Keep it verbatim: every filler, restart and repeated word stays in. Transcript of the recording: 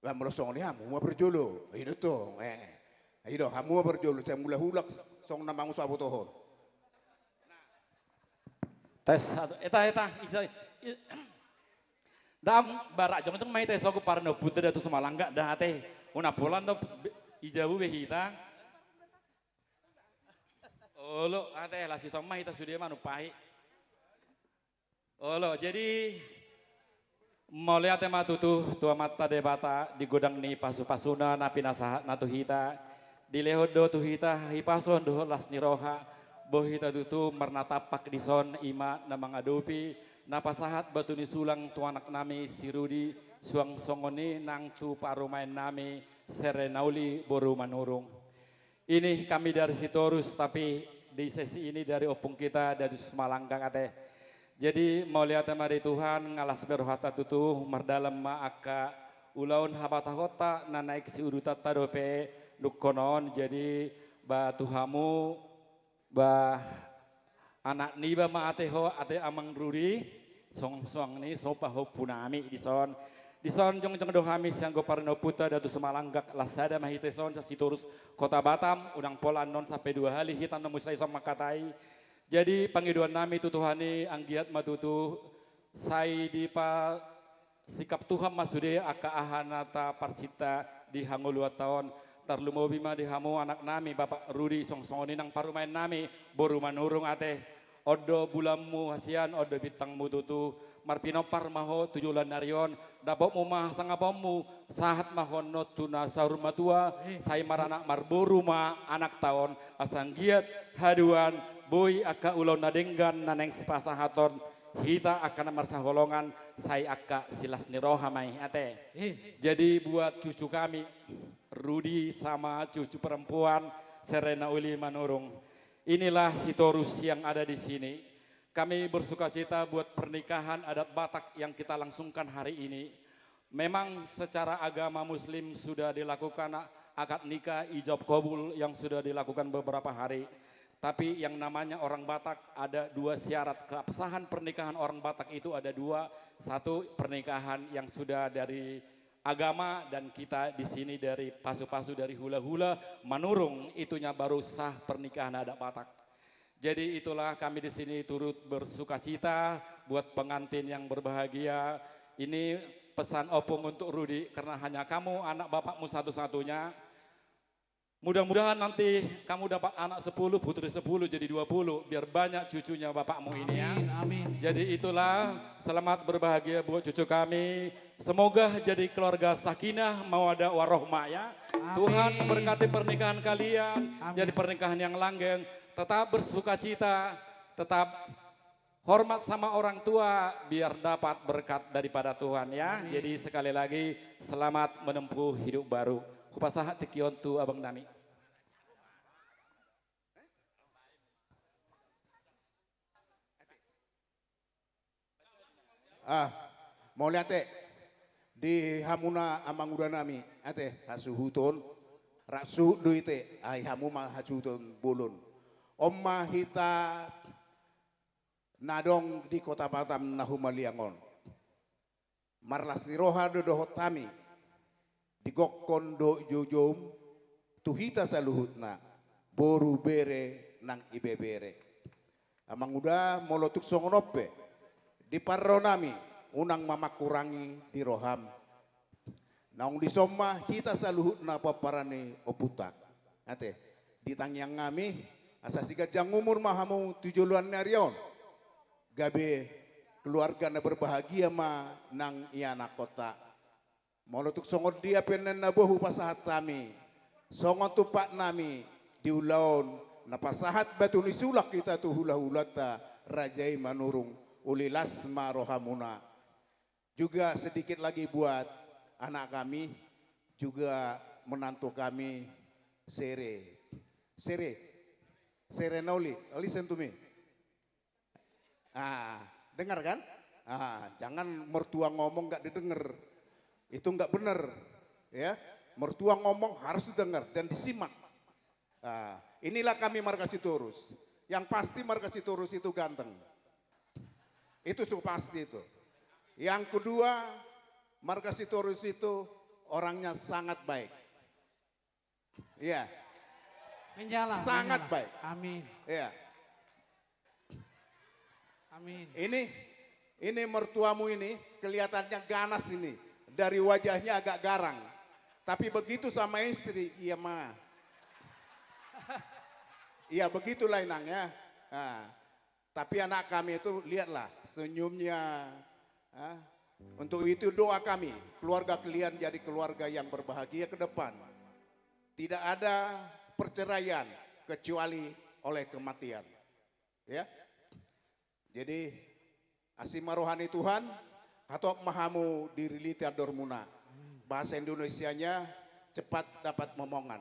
Ba molo songon i hamu ma parjolo. I do tong, eh. I do, hamu ma parjolo, sai mulak-ulak songon na mangusabotohon. Tes satu. Eta, eta, ita, i-, dang, barak jongjong ma hita, sogo parnomputa Datu Simalangga, da ate, unang pola do, be-, i jabu be hita. Olo, ate, las i son ma hita sude manumpahi. Olo, jadi, mauliate ma tutu tu Amanta Debata di godang ni pasu-pasuna na pinasahatna tu hita, dilehon do tu hita hipasuon dohot las ni roha, boi hita tutu marnatampak dison i ma na mangadopi, na pasahat batu ni sulang tu anaknami si Rudi, suang songon i nang tu parumaennami Serenauli boru Manurung. Ini kami dari Sitorus, tapi di sesi ini dari ompung kita dari Simalanggang ate. Jadi, mauliate ma di Tuhan, nga las be rohanta tutu, mardalan ma angka ulaon habatahonta na naeng siudutanta dope, dungkon on, jadi, ba tu hamu, ba, anak niba ma ate ho, ate Amang Rudi, song-, suang ni so pahompunami dison. Dison jongjong do hami sian goar ni ompunta Datu Simalanggang, las sada ma hita dison, sa-Sitorus Kota Batam, unang pola annon sampe dua hali hita na muse dison mangkatai. Jadi pangidoannami tu Tuhan i anggiat ma tutu sai dipa sikap Tuhan ma sude angka aha na taparsinta di hangoluanta on. Tarlumobi ma di hamu anaknami, Bapak Rudi, song-, songon i nang parumaennami, boru Manurung ate. On do bulanmu hasian, on do bintangmu tutu. Marpinompar ma ho tu joloan ni ari on, dapotmu ma hasangaponmu, sahat ma ho annon tu na saur matua, eh, sai maranak marboru ma anakta on, asa anggiat haduan boi angka ulaon na denggan na naeng sipasahaton hita angka na marsihaholongan, sai angka silas ni roha ma i ate. Eh. Jadi buat cucu kami, Rudi sama cucu perempuan, Serenauli Manurung. Inilah Sitorus yang ada di sini. Kami bersukacita buat pernikahan adat Batak yang kita langsungkan hari ini. Memang secara agama Muslim sudah dilakukan akad nikah, ijab kabul yang sudah dilakukan beberapa hari. Tapi yang namanya orang Batak ada dua syarat. Keabsahan pernikahan orang Batak itu ada dua. Satu, pernikahan yang sudah dari agama, dan kita di sini dari pasu-pasu, dari hula-hula Manurung, itunya baru sah pernikahan adat Batak. Jadi itulah kami di sini turut bersukacita buat pengantin yang berbahagia. Ini pesan ompung untuk Rudi, karena hanya kamu anak bapakmu satu-satunya. Mudah-mudahan nanti kamu dapat anak sepuluh, putri sepuluh, jadi dua puluh, biar banyak cucunya bapakmu ini ya. Amin, amin. Jadi itulah, selamat berbahagia buat cucu kami. Semoga jadi keluarga sakinah, mawadah, warohmah ya. Amin. Tuhan memberkati pernikahan kalian, amin, jadi pernikahan yang langgeng. Tetap bersukacita, tetap hormat sama orang tua, biar dapat berkat daripada Tuhan ya. Amin. Jadi sekali lagi, selamat menempuh hidup baru. Hupasahat tingki on tu abang nami. Ah, mauliate di hamuna amanguda nami, ate, hasuhuton, rap suhut do ite, ai hamu ma hasuhuton bolon. On ma hita na adong di Kota Batam na humaliang on. Marlas ni roha do dohot hami, di gokhon dohot joujoum, tu hita saluhutna, boru, bere nang ibebere. Amanguda, molo tung songon on pe, di parro nami, unang ma mangkurangi di roham. Naung dison ma hita saluhutna pomparan ni ompunta. Ate, di tangiang nami, asa siganjang umur ma hamu tu joloan ni ari on. Gabe keluarga na berbahagia ma nang ianakhonta. Molo tung songon dia pe na boha hupasahat hami, songon tumpak nami di ulaon na pasahat batu ni sulang hita tu hula-hulanta, raja i Manurung, uli las ma rohamuna. Juga sedikit lagi buat anak kami, juga menantu kami, Sere. Sere. Serenauli. Listen to me. Ah, dengar kan? Ah, jangan mertua ngomong nggak didengar. Itu nggak benar. Ya, mertua ngomong harus didengar dan disimak. Ah, inilah kami marga Sitorus. Yang pasti marga Sitorus itu ganteng. Itu su pasti itu. Yang kedua, marga Sitorus itu orangnya sangat baik. Iya. Menyala, Sangat menyala. Baik. Amin. Iya. Amin. Ini, ini mertuamu ini kelihatannya ganas ini. Dari wajahnya agak garang. Tapi begitu sama istri, iya ma. Iya begitulah Inang ya. Nah, tapi anak kami itu lihatlah senyumnya. Ah, untuk itu doa kami, keluarga kalian jadi keluarga yang berbahagia ke depan. Tidak ada perceraian kecuali oleh kematian. Ya. Jadi asi ma roha ni Tuhan, hatop ma hamu diriliti andormuna. Bahasa Indonesianya cepat dapat momongan.